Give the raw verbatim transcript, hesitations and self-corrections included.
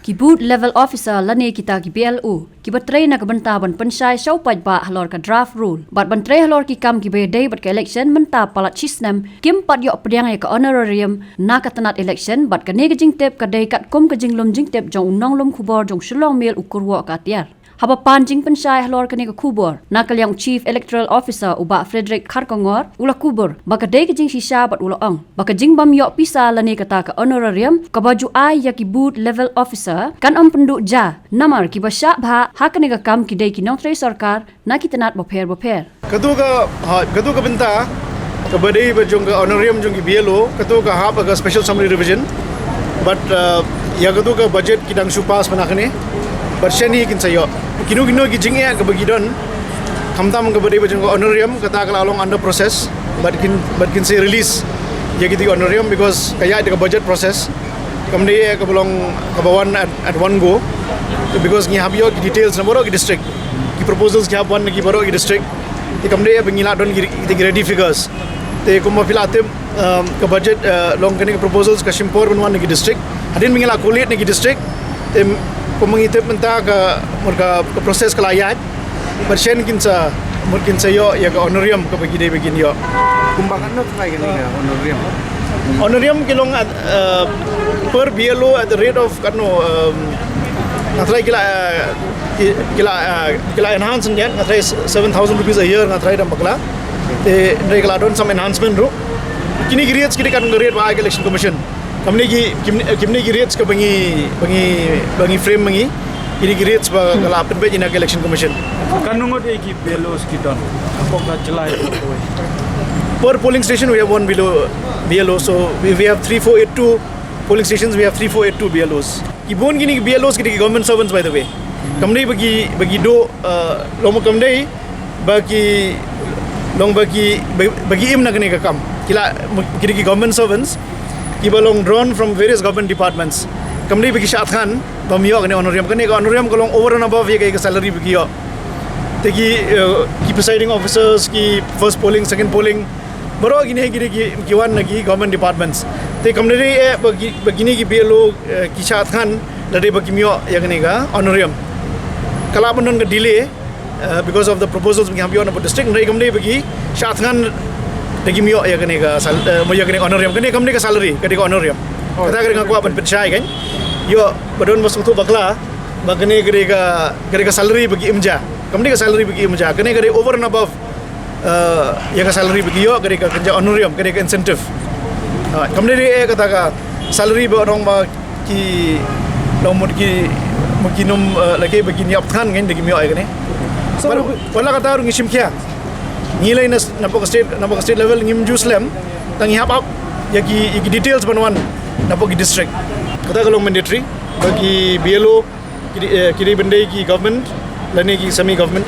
Ki booth level officer lane kita ki B L O kiba trei na ka bynta ban pynshai sha u paidbah halor ka draft rule bad ban trei halor ki kam kiba ïadei bad ka election mynta palat shi snem kim pat ïoh pdiang ïa ka honorarium na ka tnat election bad kane ka jingtip ka dei katkum ka jinglum jingtip jong u nonglum khubor jong Shillong Mail u Kyrwoh Katiar. Haba pan jingpynshai halor kane ka khubor na ka liang u Chief Electoral Officer u Bah Frederick Kharkongor u la kubur ba ka dei ka jingshisha bad u la ong ba ka jingbym ïoh pisa lane kata ka honorarium kaba ju ai ïa ki booth level officer kan ym pynduh ja namar kiba shah bha ha kane ka kam ki dei ki nongtrei sorkar na ki tnat bapher bapher. Katu ka, ha, katu ka bynta kaba dei ba jong ka honorarium jong ki B L O, katu ka hap ka special summary revision. But uh, ïa katu ka budget ki dang shu pass mynta kane. But shane kin sa ïoh. Kino kino ki jingeh kaba ki don. Khamtam kaba dei ba jong ka honorarium kata ka la long under process. But kin, but kin sa release ïa kito ki honorarium because ka ïaid da ka budget process. Kam dei eh kaba long kaba wan at, at one go. Because ngi hap ïoh ki details na baroh ki district. Ki proposals ki hap wan na ki baroh ki district. Te kam dei eh ba ngi la don ki, ki ready figures. Te kumba phi la tip, um, ka budget, uh, long kane ka proposals ka shim por ban wan na ki district. Hadien ba ngi la collate na ki district. Te kumba ngi tip mynta ka, ka, ka process ka la ïaid. Bad shen kin sa, mut kin sa ïoh ïa ka honorarium kaba ki dei ba kin ïoh. Kumba katno trai kane ka honorarium? Honorarium ki long at, uh, per B L O at the rate of katno, um, nga trai ki la, uh, ki, ki la, uh, ki la enhance ngan, nga trai seven thousand rupees a year nga trai da bakla. Te hynrei ki la don some enhancement ruh. Kine ki rates ki dei katno ka rate ba ai ka election commission. Kam dei ki, kim, kim dei ki rates kaba ngi, ba ngi, ba ngi frame ma ngi. Kine ki rates ba ka la pynbeit ïa na ka election commission. Katno ngut ki B L Os ki don hapoh ka jylla ïa kawei? Per polling station we have one below B L O, so we, we have three four eight two polling stations, we have three four eight two B L Os. Ki bun kine ki B L Os ki dei ki government servants, by the way. Kam dei ba ki, ba ki duh, uh, long kam dei ba ki, long ba ki, ba, ba ki im na kane ka kam. Ki la, ki dei ki government servants kiba long drawn from various government departments. Kam dei ba ki shah thngan bym ïoh kane honorarium. Kane ka honorarium ka long over and above ïa ka, ïa ka salary ba ki ïoh. Te ki, uh, ki presiding officers, ki first polling, second polling, baroh kine ki dei ki, ki wan na ki government departments. Te kam dei eh ba ki, ba kine ki B L O, uh, ki shah thngan lada ba kim ïoh ïa kane ka honorarium. Ka lah ban don ka delay, uh, because of the proposals ba ngi hap ïoh na district, hynrei kam dei ba ki shah thngan da kim ïoh ïa kane ka sal-, uh, ïa kane ka honorarium. Kane kam dei ka salary, ka dei ka honorarium. Kata ka dei nga kwah ban pynshai kan. Ïoh ba don ba sngewthuh bakla ba kane ka dei ka, ka dei ka salary ba ki im ja. Kam dei ka salary ba ki im ja. Kane ka dei over and above, uh, ïa ka salary ba ki ïoh, ka dei ka kynja honorarium, ka dei ka incentive. Uh, kam dei eh kata ka salary ba ong ba ki long mut ki, mut ki nym, uh, lehse ba kin ïap thngan ngan da kim ïoh ïa kane. So, wat la kata ruh ngi shim khia. Ngi lei na, napoh ka state, napoh ka state level ngim ju slem. Tang ngi hap ap ïa ki, ïa ki details ban wan napoh ki district. Kata ka long mandatory ba ki B L O ki dei, eh, ki dei ban dei ki government lane ki semi government.